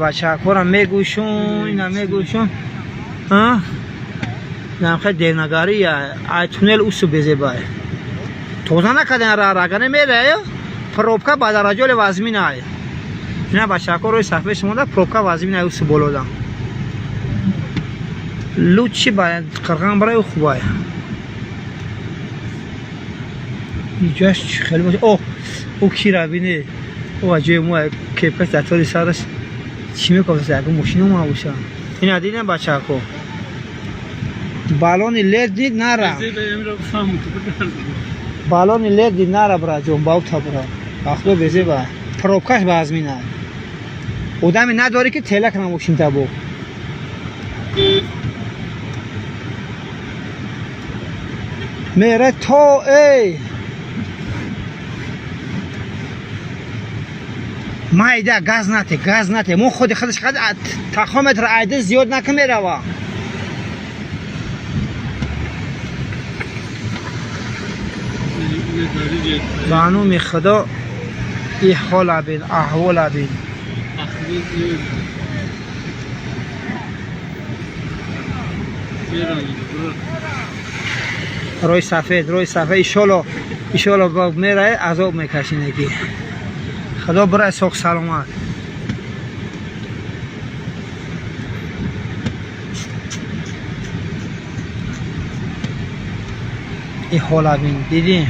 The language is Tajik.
Бачакҳоро мегӯшон, ина мегӯшон. Намхе девнагарӣ ай туннел усу безебай. Тоза накардан ра агар мерая, пробка ба дараҷоли вазмин ай. Ина бачакҳо рӯи сафед монда, пробка вазмин ай усу болода. Лучше ба қирған барай хубай. Иҷаш хеле боша. О, о кира бине. О аҷои мо кепка затори сараш чӣ мекофта, ягон мошина ма боша. Ина дидем бачако. Балони лед дид нара. Балони лед дид нара браҷон, баута бра. Ахло безеба. Пробкаш баазмина. Одаме надорӣ ки тела кана мошинта бо. Мере то эй майда газ нате, газ нате. Мо худи худаш қад тахометр айда зиёд нака мерава. Ба номи Худо и ҳола бин, аҳвола бин. Рӯи сафед, рӯи сафед, иншолло, иншолло мерае азоб мекашинеги. Худо бирай соқ саломат. И ҳола бин, дидӣ?